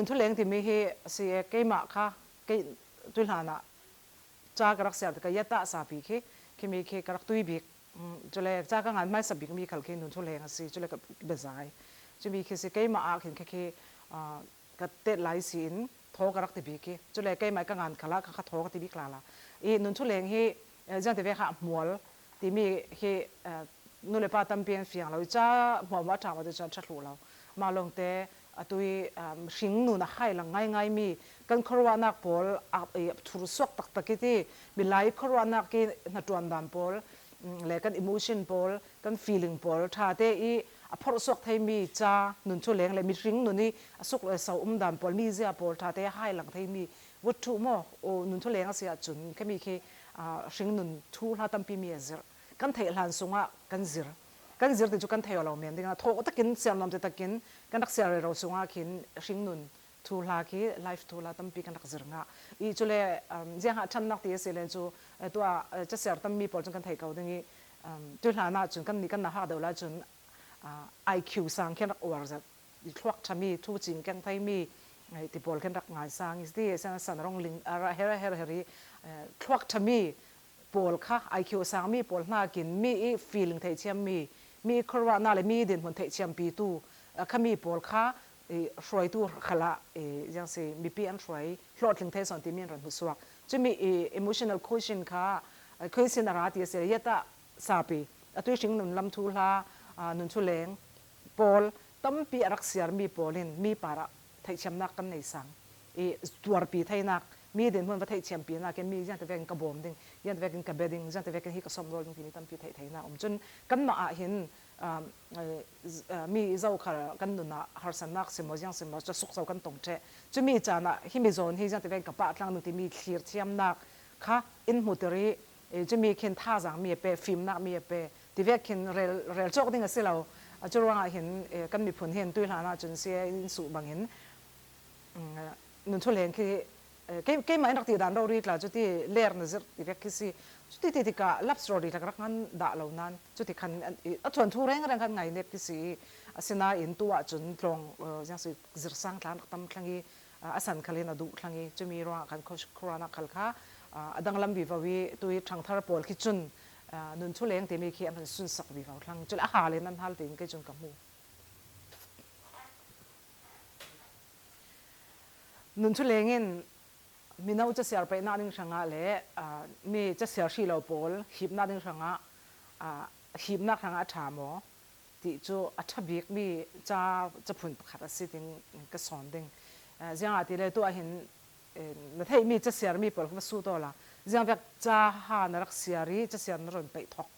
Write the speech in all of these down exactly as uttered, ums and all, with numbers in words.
Nunthuleng timi hi si e, keimah kha, kei tuihlanah ca ka rak siar tikah Yatah Sapi khi, khimi khi ka rak tui bik. Mm, cule ca ka ngan hmaisa bikmi khal khi Nunthuleng a si, cule ka biazai. Cumi khi si keimah ah khin khi khi, ah, ka tet lai si in thaw ka rak ti bik khi. Cule keimah ka ngan khalah kha, kha thaw ka ti bik lala. I Nunthuleng hi, eh, ziangtivek ah hmual timi hi, eh, nu le pa tampi an fiang lo. I ca hmuahhmuah a ṭha mah tu cun a ṭha thluh lo. Mah lawngte a tui, um, hringnun a hai lang ngaingaimi kan khuaruahnak pawl a, a thursuak taktak i ti, milai khuaruahnak i hnaṭuan dan pawl, um, le kan emotion pawl, kan feeling pawl ṭhate i a phorhsuak theimi ca Nunthuleng le mihringnun i a suk le so um dan pawl, mizia pawl ṭhate a hai lang theimi vutṭhuh maw, aw, Nunthuleng a si ahcun khami khi, ah, hringnun thuhla tampi mi a zirh. Kan theih hlan sungah kan zir. Kan zir ti cu kan thei aw lo men ding ah, thawh takin, siar nuam te takin kan rak siar rero sungah khin hringnun thuhla khi, life thuhla tampi kan rak zir ngah. I cule, um, ziangah ṭhannak ti a si len cu, eh, tuah, eh, casiar tammi pawl cun kan thei ko ding i, um, tuihlan ah cun kan nih kan na hak deuh lai cun, ah, I Q sang khin rak uar zat. I thluak ṭhami, thu cing keng theimi, eh, ti pawl khin rak ngaisang i si ti, san, san rong ling, a ra her, her, her i, eh, thluak ṭhami pawl kha, I Q a sangmi pawl hnakin mi i feeling theihthiammi, mi i khuaruahnak le mi i dinhmun theihthiampitu, a, khami pawl kha i hruaitu khalah, i, ziang si, mipi an hruai, hlawhtling thei sawn timi an rak hmuhsuak. Cumi i emotional quotient kha, a, quotient a ra ti a si le, Yatah Sapi, a tui hringnun lam thuhla, a, Nunthuleng pawl tampi a rak siarmi pawl in mi parah theihthiamnak kan nei sang. I tuarpi theinak, mi dinhmun va theihthiampinak in mi ziangtivek in ka bawm ding, ziangtivek in ka bia ding, ziangtivek in hi ka sawmrawl ding timi tampi theih theinak um. Cun kanmah ah hin, um, eh, z-, eh, mi zokhal kan nun ah harsatnak si maw, ziang si maw, cu sukso kan tong ṭheh. Cumi caan ah himi zawn hi ziangtivek in ka pah tlang ding timi thlirthiamnak kha in hmutir i, eh, cumi khin thazaang mi a pe, fimnak mi a pe, tivek khin rel, rel cawk ding a si lo. A cu ruangah hin, eh, kan miphun hin tuihlan ah cun si in suh bangin, mm, Nunthuleng khi, eh, kei, keimah in rak ti dan rori tla cuti ler na zirh tivek khi si. Cuti ti tikah love story tla ka rak ngan dah lo nan. Cuti khan, eh, a thuanthu rengreng khan ngainek khi si. Asinain tu ah cun tlawng, eh, ziang si, zirsang tla rak tam thlang i, a, a san khal in a duh thlang i, cumi ruangah khan khuaruahnak khal kha, a, a danglam vivo i, tu i ṭhangthar pawl khi cun, a, Nunthuleng timi khi an sunsak vivo thlang. Cule a hal in an hal tein kei cun ka hmu. Nunthuleng in mino casiar paihnak ding hrangah le, a, mi casiar hrih lo pawl hipnak ding hrangah, a, hipnak hrangah a ṭha maw? Ti cu a ṭha bikmi ca, caphun pakhat a si ding ka sawn ding. Eh, ziangahtile tu ah hin, eh, na theihmi casiarmi pawl kha va sut awla, ziangvek ca ha na rak siar i casiar na run paih thok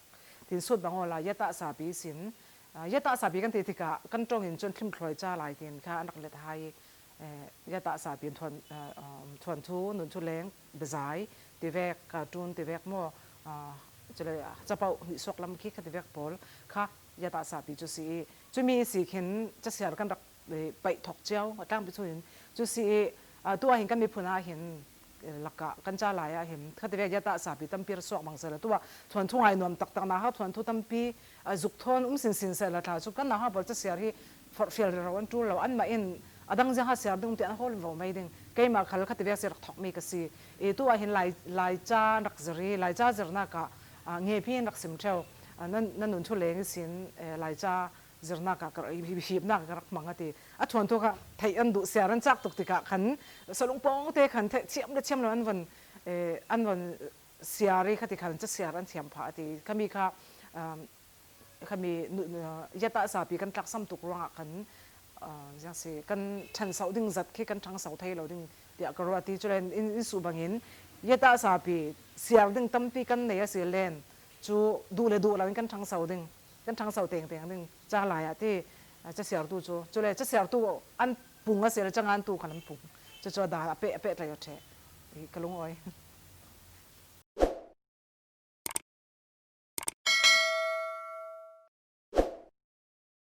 tin sut bang awla, Yatah Sapi sin, ah, Yatah Sapi kan ti tikah kan ṭong in cun Thlimthluai ca lai tin kha an rak let hai. Eh, Yatah Sapi in thuan, eh, um, thuanthu, Nunthuleng, biazai, tivek, cartoon, tivek maw, ah, cule, ah, capoh, hnihsuak lam khi kha tivek pawl kha Yatah Sapi cu si i, cumi si khin casiar kan rak, eh, paih thok cio, a tlangpi chungin cu si i, ah, tu ah hin kan miphun ah hin, eh, lakah kan ca lai ah hin kha tivek Yatah Sapi tampi rak suak bang sehla, tu ah thuanthu ngai nuam taktak na ha, thuanthu tampi, ah, zuk thawn um sinsin sehla tla cu kan na ha pawl casiar hi forhfial rero an ṭul lo, anmah in a dang ziang ha siar ding um ti an hawl vivo mai ding. Keimah khal kha tivek si rak thokmi ka si. I tu ah hin lai, lai ca rak zir i, lai ca zirnak ah, ah, ngepi in rak sim ṭheu. Ah, nan, nan Nunthuleng i sin, eh, lai ca zirnak ah ka, i, i, hipnak ah ka rak hmang a ti. A thuanthu kha theih an duh, siar an cak tuk tikah khan salung pawngte khan theih thiam le thiam lo an von, eh, an von siar i kha ti khan casiar an thiam phah a ti. Khami kha, um, khami nu-, nu-, Yatah Sapi kan tlaksam tuk ruangah khan, ah, ziang si, kan ṭhanso ding zat khi kan ṭhangso thei lo ding tiah ka ruah ti. Cule in, in suh bangin Yatah Sapi siar ding tampi kan nei a si len cu duh le duh lo in kan ṭhangso ding, kan ṭhangso tengteng ding ca lai ah ti, ah, casiartu cu. Cule casiartu an pung a si le cangantu khan an pung. Cucu a dan a peh, a peh tlai aw ṭheh. I ka lungawi.